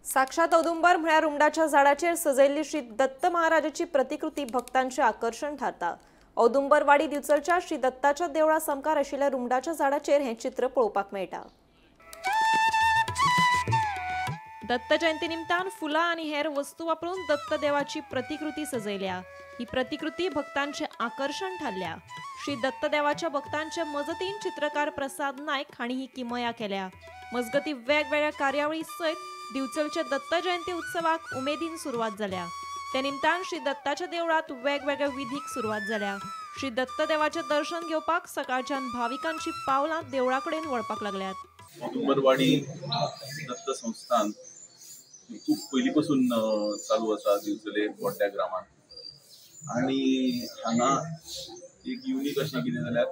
साक्षात औदुंबर म्हळ्यार रुमडाच्या झाडाचेर सजयल्ली श्री दत्त महाराजाची प्रतिकृती भक्तांचे आकर्षण थारता। औदुंबरवाडी दिवचलच्या श्री दत्ताच्या देवळा सामकार आशिल्ल्या रुमडाच्या झाडाचेर हें चित्र पळोवपाक मेळटा। दत्त जयंती निमतान फुलां आनी हेर वस्तू वापरून दत्तदेवाची प्रतिकृती सजयल्या। ही प्रतिकृती भक्तांचे आकर्षण थारल्या। श्री दत्तदेवाच्या भक्तांच्या मजतीन चित्रकार प्रसाद नायक हांणी ही किमया केल्या। मजगती वेगवेगळ्या कार्यावळी सयत दिवचलच्या दत्त जयंती उत्सवाक उमेदीन सुरवात जाल्या। त्या निमतान श्री दत्ताच्या देवळात वेगवेगळ्या विधीक सुरवात जाल्या। श्री दत्तदेवाचें दर्शन घेवपाक सकाळच्यान भाविकांची पावलां देवळा कडेन वळपाक लागल्यात। औदुंबरवाडी दत्त संस्थान खूब पयलीं पासून चालू आसा दिवचले बोड्ड्या ग्रामांत आनी हांगा एक युनीक अशें कितें जाल्यार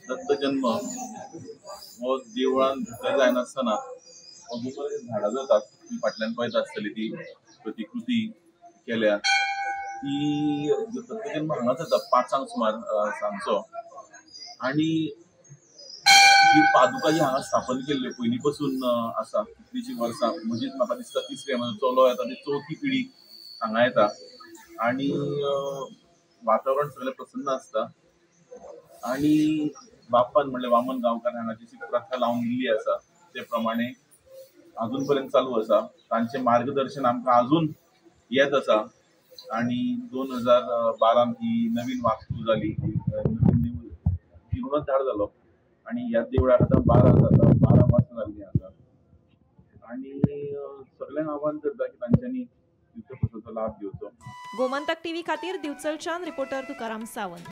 दत्त जन्म हो देवळान भितर जायनासतना औदुंबर झाडां जातात ती फाटल्यान पळयता आसतली ती प्रतिकृती केल्या ती दत्त जन्म हांगा जाता 5 सुमार सांजचो आनी ही पादुका जी हांगा स्थापन केल्ल्यो पयलीं पासून आसा कितलींशीं वर्सां म्हणजेच म्हाका दिसता तिसरे म्हजो चलो येता ती चवथी पिढी हांगा येता आनी वातावरण सगळें प्रसन्न आसता आनी बाप्पान म्हणल्यार वामन गांवकार हांगा जी प्रथा लावन दिल्ली आसा ते प्रमाणे अजून पर्यंत चालू आसा। तांचें मार्गदर्शन आमकां अजून येत आसा आनी 2012 ही नवीन वास्तू जाली, नवीन देवूळ जीर्णोद्धार जालो आनी ह्या देवळाक आतां 12 जाता 12 वर्सां जाल्लीं आसा आनी सगळ्यांक आव्हान करता की तांच्यांनी दिवचो लाभ घेवचो। गोमंतक टीव्ही खातीर दिवचलच्यान रिपोर्टर तुकाराम सावंत।